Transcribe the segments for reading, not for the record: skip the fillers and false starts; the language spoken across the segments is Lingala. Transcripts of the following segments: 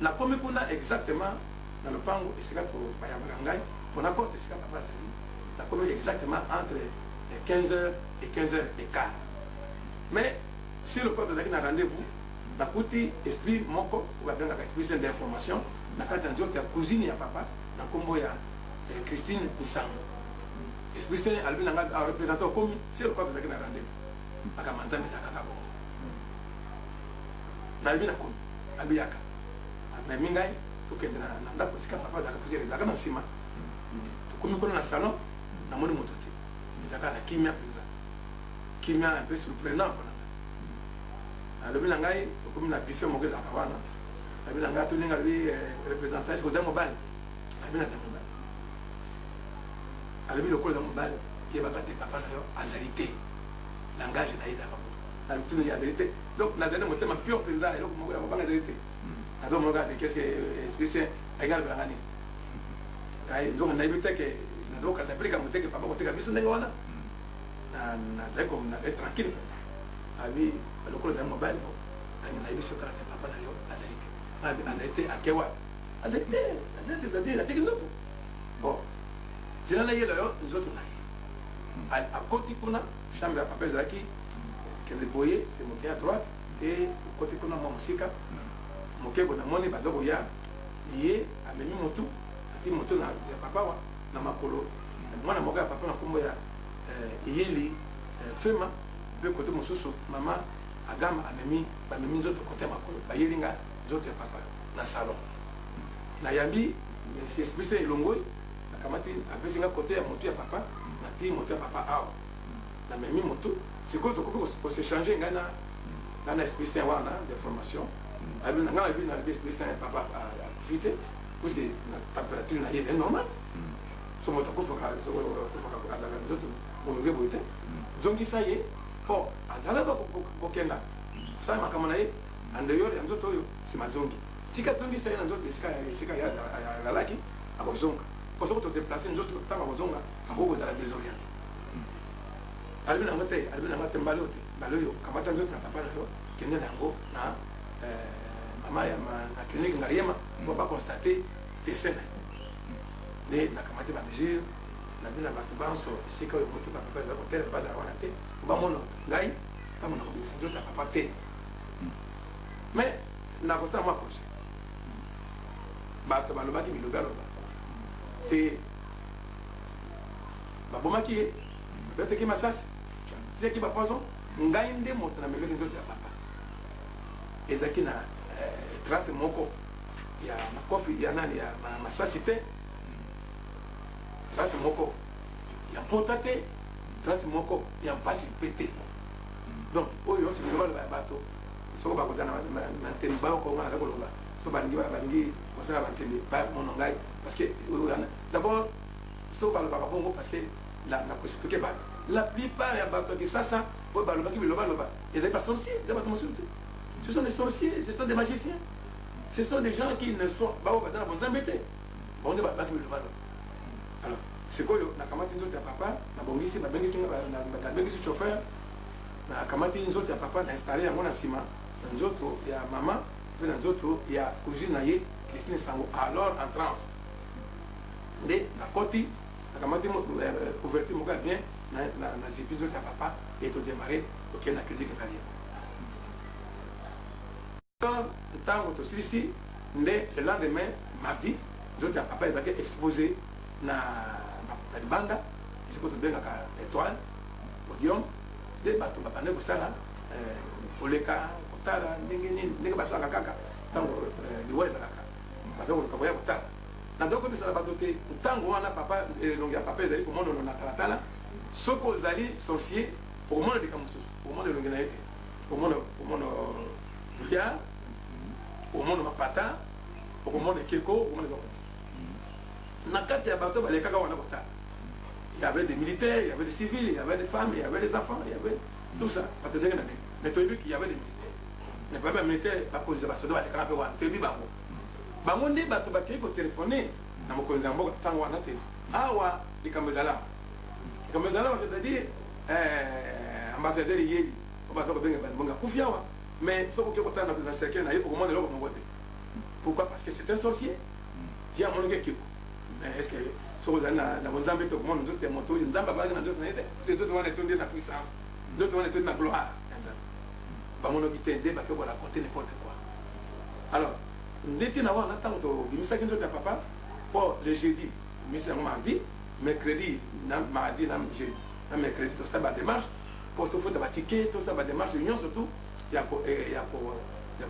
Nakomi kuna exactement na lopango esika bayambaka ngai pona porte esika papa azali. Nakomi exactement entre 15 heures et 15 heures et quart. Mais si lokola tozalaki na rendez-vous, nakuti esprit moko oyo babengaka esprit saint d'information na kati ya nzoto ya cousine ya papa na nkombo ya Christine Nsango. Esprit saint alobi na ngai, représentant okomi, si lokola tozalaki na rendez-vous. Makambo ya Nzambe ezalaka kaka bongo. Nalobi nakomi, alobi yaka. Amemi ngai tokende na ndako esika papa azalaka, puisque ezalaka na nsima. Tokomi kuna na salon, namoni moto te, ezalaka na kimia mpenza, kimia un peu surprenant mpona ngai. Alobi na ngai, tokomi na buffet moko ezalaka wana. Alobi na ngai, atoninga, alobi représentant, est-ce que oza mobali? Alobi naza mobali. Alobi lokola oza mobali, yebaka te papa na yo azali te. Langage na ye ezalaka bongo. Na mituni ye azali te. Donc nazali na motema pure mpenza, eloko moko ya kobanga ezali te. Nazomona kaka te qu'est-ce que esprit saint alingi alobela ngai nini. Ngai nzoka nayebi te ke nazokanisa mpe likambo te ke papa koteka biso ndenge wana. Nazali nazali tranquille mpenza. Abi lokola ozali mobali, bo nayebi soki kaka te papa na yo azali te. Abi azali te, ake wapi? Azali te, azali te, ateki nzoto. Bon, nzela nayela yo nzoto na ye. Akoti kuna, chambre ya papa ezalaki kende boye, c'est moke à droite, te okoti kuna mwa mosika moke boye, namoni baza koya, ye amemi motu, ati motu na ya papa wa na makolo, mwana moko ya papa na nkombo ya Eyeli Fema, mpe kote mosusu mama Agama amemi, bamemi nzoto kote ya makolo, bayeli nga nzoto ya papa na salon. Nayambi esprit saint elongoi, nakamati, apesi nga kote ya motu ya papa, natii motu ya papa awa, namemi motu. Sikoyo tokoki kosechange ngai na na esprit saint wana d'information. Alobi na ngai, nalobi esprit saint, papa akufi te, puisque na température na ye ezali normal. So moto akufaka, akufaka azalaka nzoto molunge boye te. Zongisa ye mpo azalaka kokenda kosala makambo na ye andeyor ya nzoto oyo, nsima zongi, tika zongisa ye na nzoto esika esika ye alalaki, akozonga. Mpo soki todeplace nzoto, ntango akozonga akoki kozala désorienté. Alobi nango te, alobi nango te, mbala oyo te, mbala oyo kamata nzoto ya papa na yo, kende na yango na mama ya na clinique Ngaliema mpo baconstate décès na ye. Nde nakamati bamesure, nabi na bato banso esika oyo motuka papa eza kotelema bazala wana te, po bamona ngai ntango nakobimisa nzoto ya papa te. Mais nakosala mwa projet, bato balobaki bilobi aloba te, babomaki ye, babetaki masasi, batiaki bapoison. Ngai nde moto namemeki nzoto ya papa, ezalaki na trace moko ya makofi ya nani ya masasi te, trace moko ya mpota te, trace moko ya mpasi mpe te. Donc oyo nyonso bilobaloba ya bato, soko bakozala na ntembe, bayokonga naza koloba, so balingi balingi kosala bantembe, bamono ngai, parce que d'abord so balobaka bongo, parce que nakoexplike bato, la plupart ya bato ya Kisasa oyo balobaki bilobaloba ezali basorcier, eza bato mosusu te. Ce sont des sorciers, ce sont des magiciens, ce sont des gens qui ne sont bao baza na bonzambe te, bango nde balobaki bilobaloba. Alors sikoyo nakamati nzoto ya papa, nabongisi, babengisi, nabengisi chauffeur, nakamati nzoto ya papa, na installe yango na nsima na nzoto ya mama mpe na nzoto ya cousine na ye Christine Sango, alors en transe. Nde nakoti, nakamati couverture moko ya bien, nazipi nzoto ya papa e todémarre, tokende na clinique Ngaliema. Ntango tosilisi nde le lendemain mardi, nzoto ya papa ezalaki exposé na libanda esika tobengaka étoile podium, nde bato babandaki kosala koleka kotala ndenge nini, ndenge basalaka kaka ntango liwa ezalaka, bato koluka koya kotala. Naza koyebisa na bato te ntango wana papa, elongi ya papa ezali komonana na talatala. Soki ozali sorcier, okomona likambo mosusu, okomona elongi na ye te, okomona brouillard, okomona mapata, okomona ekeko, okomona eloko te. Na kati ya bato balekaka wana kotala, il y avait des militaires, il y avait des civils, il y avait des femmes, il y avait des enfants, il y avait tout ça, bato ndenge na ndenge. Mais toyebi qu'il y avait des militaires, mais parmi bamilitaire, bakonzi ya basoda balekaka mpe wana, toyebi bango. Bango nde bato bakei kotelefone na mokonzi ya mboka ntango wana te awa likambo ezala, likambo ezala awa, c'est-à-dire ambassadeur Yeli oyo baza kobenga Banibonga akufi awa, mais soki okoki kotala na cercueil na ye, okomona eloko moko te. Pourquoi? Parce que c'est un sorcier. Ye amonaki ekeko. Mais est ce que soki ozali na bonzambe te, okomona nzoto ya moto oyo Nzambe abalaki na nzoto na ye te? Te, nzoto wana etondi na puissance, nzoto wana etondi na gloire ya Nzambe. Bamonaki te, nde bake koraconte n'importe quoi. Alors nde ntina wana, ntango tobimisaki nzoto ya papa mpo le jeudi, tobimisi yango mardi, mercredi, na mardi, na jeudi, na mercredi, tosala badémarche mpo tofuta batike, tosala badémarche nyonso tu ya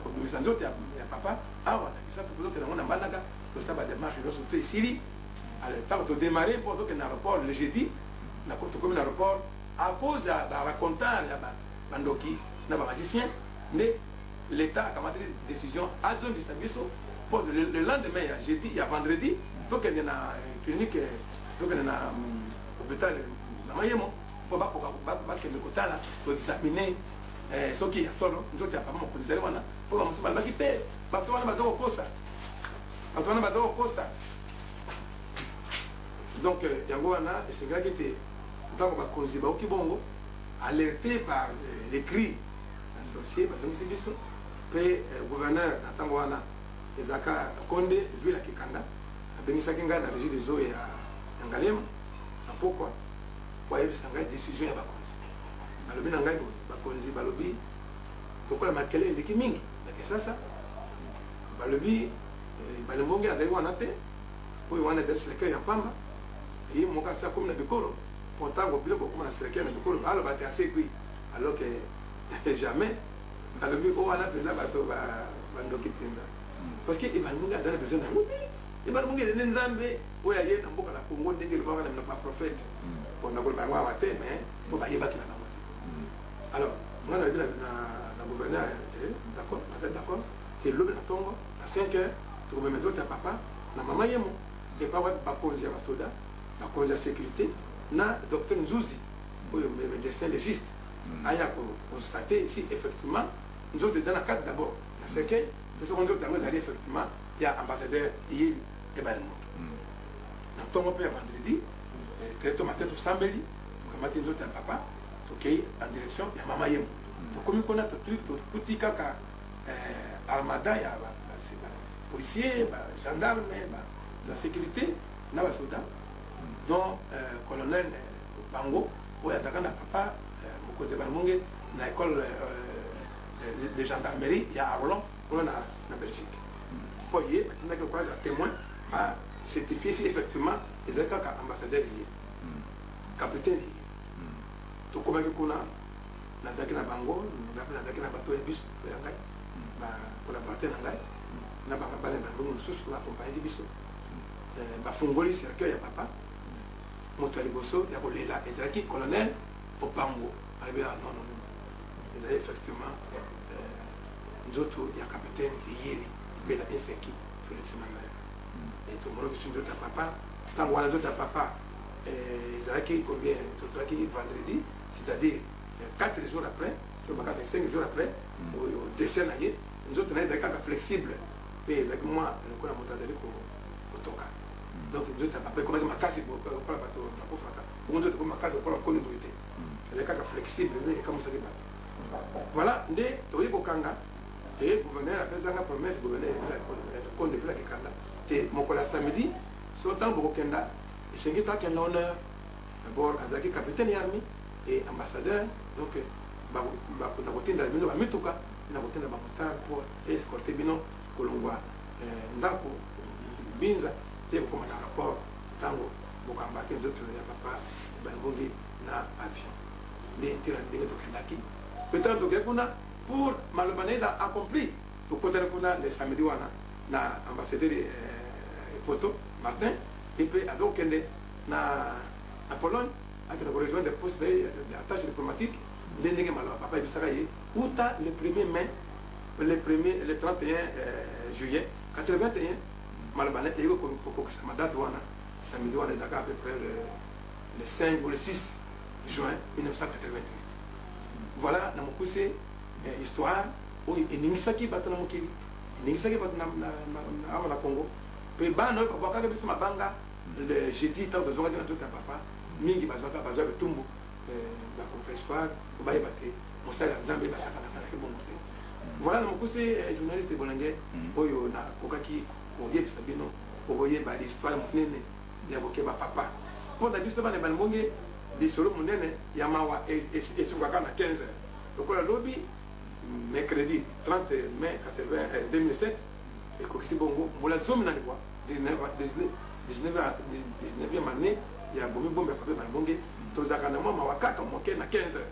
kobimisa nzoto ya papa awa na Kisasa mpo tokende yango na Mbandaka. Tosala badémarche nyonso to esili. Alors ntango todémarre mpo tokende na aéroport le jeudi, tokomi na aéroport, à cause ya baracontare ya bato, bandoki na bamagicien, nde l'État akamataki décision azongisa biso mpo le lendemain ya jeudi, ya vendredi, tokende na clinique, tokende na hôpital na Mayemo mpo bakoka bakende kotala, koexamine soki ya solo nzoto ya papa mokonzi ezali wana. Mpo bamosusu balobaki te, bato wana baza kokosa, bato wana baza kokosa. Donc yango wana esengelaki te, ntango bakonzi baoki bongo, alerté par les cris ya sorcier, batongisi biso. Mpe gouverneur na ntango wana ezalaka Konde Ville ya Kikanda, abengisaki ngai na Régie des eaux ya Ngaliema na pokwa mpo ayebisa ngai décision ya bakonzi. Balobi na ngai boye: bakonzi balobi, lokola makele eleki mingi na Kisasa, balobi Balembonge azali wana te, oyo wana ezali cercueil ya pamba. Ye moko asi akomi na bikolo, mpo ntango bino bokoma na cercueil na bikolo, aloba te asekwi, alors que jamais. Alobi o wana mpenza bato bandoki mpenza, parce que Ebale aza na besoin na yango te. Ebale Mbonge ezali Nzambe oyo aye na mboka na Congo, ndenge elobaka na minoko baprophète. Bon, nakoloba yango awa te, mais mpo bayebaki na bango te. Alors nga nalobi na gouverneur te: d'accord, naza d'accord te. Lobi na ntongo na 5 heures, tokomema nzoto ya papa na Mama Yemo epa wapi bakonzi ya basoda, bakonzi ya sécurité na docteur Nzuzi oyo médecin légiste aya koconstate si effectivement nzoto eza na kati d'abord na cercueil, mpe soko nzoto yango ezali effectivement ya ambassadeur Iyeli Ebale Moto. Na ntongo mpe ya vendredi, très tôt matin, tosambeli, tokamati nzoto ya papa, tokei en direction ya Mama Yemo. Tokomi kuna, tokuti kaka armada ya bapolicier, bagendarme, la sécurité na basoda, dont colonel bango oyo azalaka na papa mokonzi ya Balamonge na école de gendarmerie ya Arlon kuna na Belgique, mpo ye batindaki lokola azala témoin, acertifie si effectivement ezali kaka ambassadeur ye, capitaine ye. Tokomaki kuna, nazalaki na bango, nazalaki na bato ya biso ya ngai, bacollaborateur na ngai na bana bandongo mosusu baaccompagnaki biso. Bafungoli cercueil ya papa, moto ya liboso ya kolela ezalaki colonel Opango. Alobi: "Ah, non, non, non, ezali effectivement nzoto ya capitaine Eyeli Mpela Eseki Félix Mangaya." E tomoni biso nzoto ya papa. Ntango wana nzoto ya papa ezalaki combien? Tozalaki vendredi, c'est-à-dire 4 jours après, tolobaka 5 jours après oyo décès na ye. Nzoto na ye ezalaki kaka flexible mpe ezalaki mwa lokola moto azali kotoka. Donc nzoto ya papa ekomaki makasi lokola bato bakufaka bongo, nzoto ekomi makasi lokola nkoni boye te, ezalaki kaka flexible, nde ekamusaki bato. Voilà nde toyei kokanga. E gouverneur apesanga promesse, gouverneur Konde Mpela Kikanda te, mokolo ya samedi so ntango bokokenda, esengi takenda honneur. D'abord azalaki capitaine ya armée et ambassadeur, donc na kotindela bino bamituka, na kotinda bamotard mpo escorte bino kolongwa ndako Binza te kokoma na aéroport ntango bokambaki nzoto ya papa Balibongi na avion. Nde ntina ndenge tokendaki. Mpe ntango tokei kuna, pour maloba na ye eza accompli, tokotani kuna le samedi wana na ambassadeur Epoto Martin. Ye mpe aza kokende na Pologne, akende korejoindre poste attaché diplomatique. Nde ndenge maloba papa ayebisaka ye uta le 1er mai, le premier, le 31 juillet 81, maloba na eyeki kokokisama. Date wana, samedi wana, ezalaka à peu près le 5 ou le 6 juin 1988. Voilà na mokuse histoire oyo eningisaki bato na mokili, eningisaki bato awa na Congo. Mpe bana oyo babwakaka biso mabanga le jeudi ntango tozwakaki na nzoto ya papa, mingi bazwaka, bazwa bitumbu. Bakoka histoire po bayeba te mosali ya Nzambe basakanaka na ye bongo te. Voilà na mokuse, journaliste Bolenge, oyo nakokaki koyebisa bino po boyeba l'histoire monene ya bokeba papa. Mpo na biso bana Ebale Mbonge, lisolo monene ya mawa esukaka na 15 heures lokola lobi mercredi 30 mai 2007, ekokisi bongo mbula 19, 19e année ya bomi bombe ya papa Ebale Mbonge. Tozalaka na mwa mawa kaka moke na 15 heures,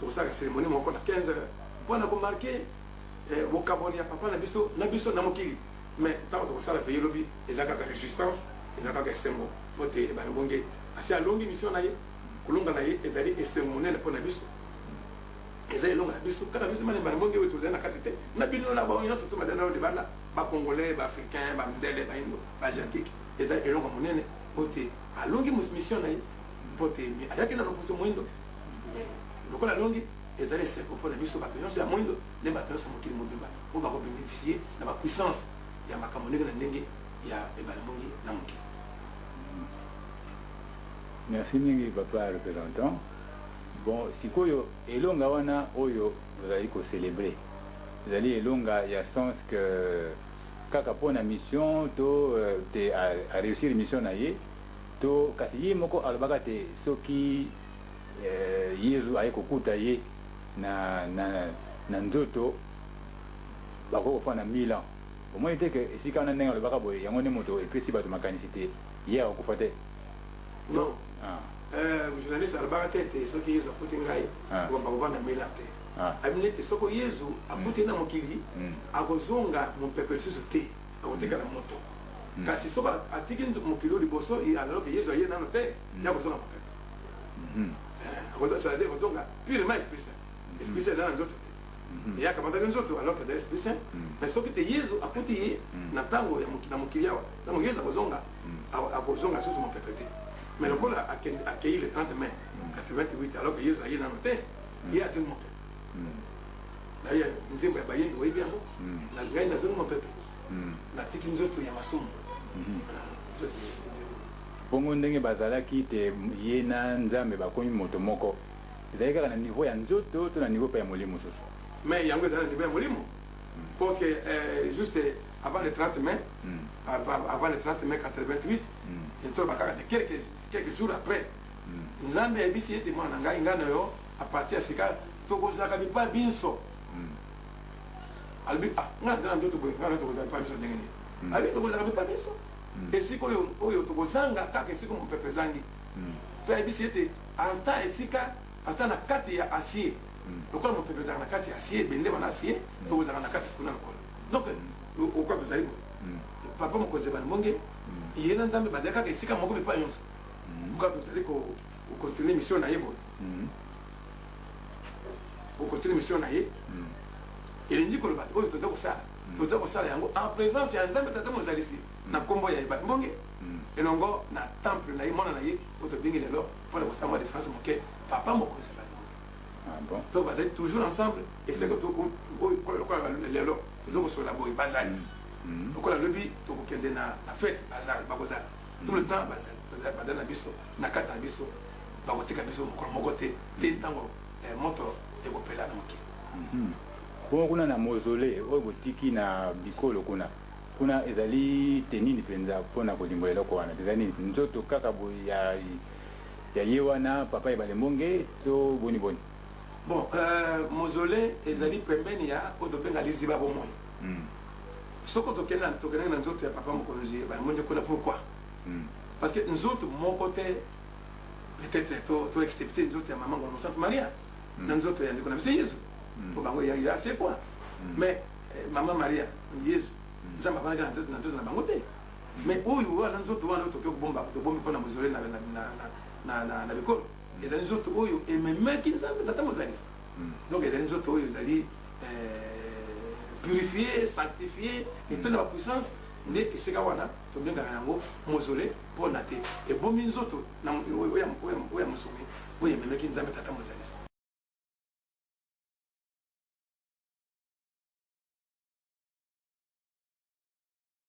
tokosalaka cérémonie moko na 15 heures mpona komarquer bokaboli ya papa na biso na biso na mokili. Mais ntango tokosala veillée lobi, eza kaka résistance, eza kaka esengo, po te Ebale Mbonge asi alongi mission na ye. Kolonga na ye ezali esengo monene mpo na biso, eza elonga na biso kaka biso bana Ebale Mbonge oyo tozali na kati te, na bino na bango nyonso to bazali na libanda, Bacongolais, Baafricain, bamindele, Baindo, Baasiatique. Eza elonga monene po te alongi mission na ye, po te ayaki na loposo moindo, mais lokola alongi, ezali esengo mpo na biso bato nyonso ya moindo nde bato nyonso ya mokili mobimba mpo bakobénéficier na bapuissance ya makambo ndenge na ndenge ya Ebale Mbonge na mokili. Merci mingi, papa représentant. Bon, sikoyo elonga wana oyo ozali kocélébrer ezali elonga ya sens que kaka mpo na mission to te aréussir mission na ye to, kasi ye moko alobaka te soki Yezu aye kokuta ye na nzoto, bakoki kofanda 1000 ans. Omoni te ke esika wana ndenge alobaka boye, yango nde moto epesi bato makanisi te ye akokufa te? Non. Ah. Journaliste, alobaka te ete soki Yezu akuti ngai bakovanda 1000 ans te. Abi neti soki Yezu akuti na mokili, akozonga mopepe lisusu te, akotikala moto. Kasi soki atiki mokili oyo liboso, alors que Yezu aye nano te, ye akozonga mopepe, c'est-à-dire akozonga purement esprit saint. Esprit saint eza na nzoto te, ye akamataki nzoto alors que azali esprit saint. Mais soki te Yezu akuti ye na ntango na mokili awa, ntango Yezu akozonga, akozonga lisusu mopepe te. Mais lokola akei le 30 mai 88, alors que Yezu aye nano te, ye azongi mopepe. Naye nzembo ya bayembi, oyebi yango: na ngai nazongi mopepe, natiki nzoto ya masumu. Bongo ndenge bazalaki te ye na Nzambe bakomi moto moko, ezali kaka na niveau ya nzoto to na niveau mpe ya molimo mosusu? Mais yango ezali na niveau ya molimo, parce que juste avant le 30 mai, avant le 30 mai 88, toloba kaka te quelques jours après, Nzambe ayebisi ete: mwana na ngai, ngai na yo, à partir ya sika tokozalaka bipai binso. Alobi: ah, ngai naza na nzoto boye, ngai na tokozala bipai biso ndenge nini? Alobi: tokozalaka bipai biso, esika oyo tokozanga kaka esika mopepe ezangi. Mpe ayebisi ete ata esika, ata na kati ya acier, lokola mopepe ezalaka na kati ya acier, ebende wana acier, tokozalaka na kati kuna lokola. Donc okwa tozali boye, papa mokonzi Ebale Mbonge, ye na Nzambe bazali kaka esika moko bipai nyonso. Kaka tozali kocontinuer mission na ye boye, kocontinuer mission na ye elingi koloba oyo toza kosala, toza kosala yango en présence ya Nzambe Tata Mozalisi na nkombo ya Ebale Mbonge, elongo na temple na ye, mwana na ye oyo tobengi lelo, mpona kosala mwa différence moke, papa mokonzi Ebale Mbonge. Donc bazali toujours ensemble. Esika lokola lelo toza kosolola boye, bazali. Lokola lobi tokokende na fête, bazali, bakozala tout le temps, bazali, bazali na biso, na kati na biso. Bakotika biso mokolo moko te te ntango moto ekopela na mokili. Bongo kuna na mausolée oyo botiki na bikolo kuna, kuna ezali te nini mpenza mpona kolimbola eloko wana? Ezali nini? Nzoto kaka boye ya ye wana papa Ebale Mbonge to boni boni? Bon, mausolée ezali pembeni ya oyo tobenga liziba bomoi. Soki tokendaki na nzoto ya papa mokonzi Ebale Mbonge kuna, pourquoi? Parce que nzoto moko te, peut-être to excepté nzoto ya mama Ngolo Mosantu Maria na nzoto ya ndeko na biso Yezu, po bango ya c'est quoi. Mais mama Maria, Yezu, Nzambe abandaki na nzoto na bango te. Mais oyo wana, nzoto wana oyo tokoki kobomba, tobombi mpona mausolée na bikolo, ezali nzoto oyo ememaki Nzambe Tata Mozalisi. Donc ezali nzoto oyo ezali purifié, sanctifié, etonda bapuissance. Nde esika wana tobengaka yango mausolée, mpona te ebomi nzoto oyo ya mosuni oyo ememaki Nzambe Tata Mozalisi.